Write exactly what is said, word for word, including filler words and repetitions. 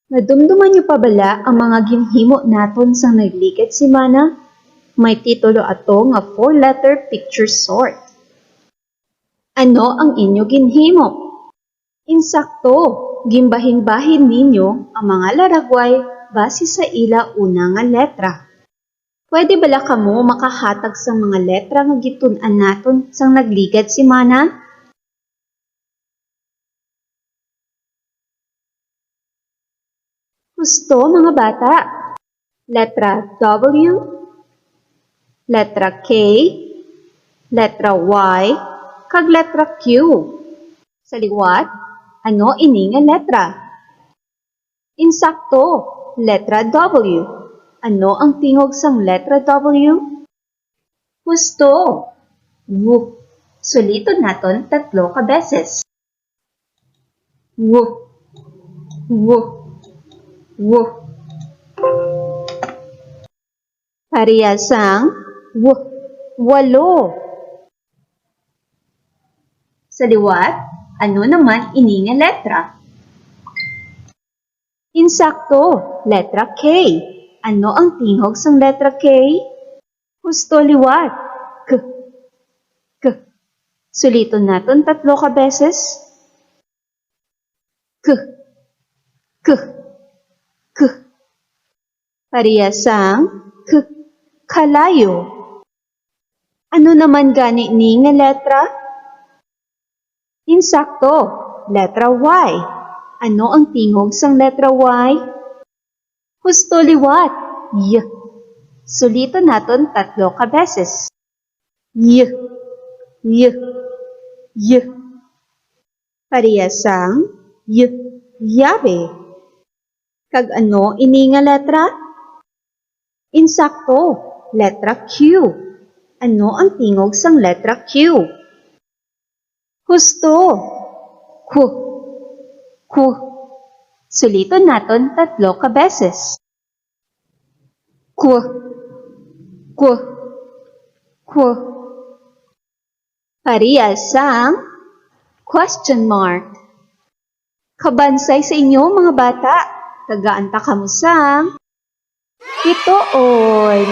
Nadumduman niyo pa bala ang mga ginhimo naton sang nagligad semana? May titulo ato nga four-letter picture sort. Ano ang inyo ginhimo? Insakto, ginbahinbahin ninyo ang mga laragway base sa ila una nga letra. Pwede bala kamo makahatag sang mga letra nga gitun-an naton sang nagligad semana? Husto, mga bata. Letra W, letra K, letra Y, kag letra Q. Sa liwat, ano ini nga letra? Insakto, letra W. Ano ang tingog sang letra W? Husto. W. Suliton naton tatlo ka beses. W. W. W. Pareha sang W. Walo. Sa liwat, ano naman ini nga letra? Insakto, letra K. Ano ang tingog sang letra K? Husto, liwat. K. K. Suliton naton tatlo ka beses. K. K. K. Pareha sang K. Kalayo. Ano naman gani ni nga letra? Insakto, letra Y. Ano ang tingog sang letra Y? Husto, liwat. Y. Suliton naton tatlo ka beses. Y. Y. Y. Pareha sang Y. Yare. Kag ano ini nga letra? Insakto, letra Q. Ano ang tingog sang letra Q? Husto. Ku. Ku. Suliton naton tatlo ka beses. Ku. Ku. Ku. Pareha sang question mark. Kabansay sa inyo, mga bata. Tagaan ta kamo sang pituon.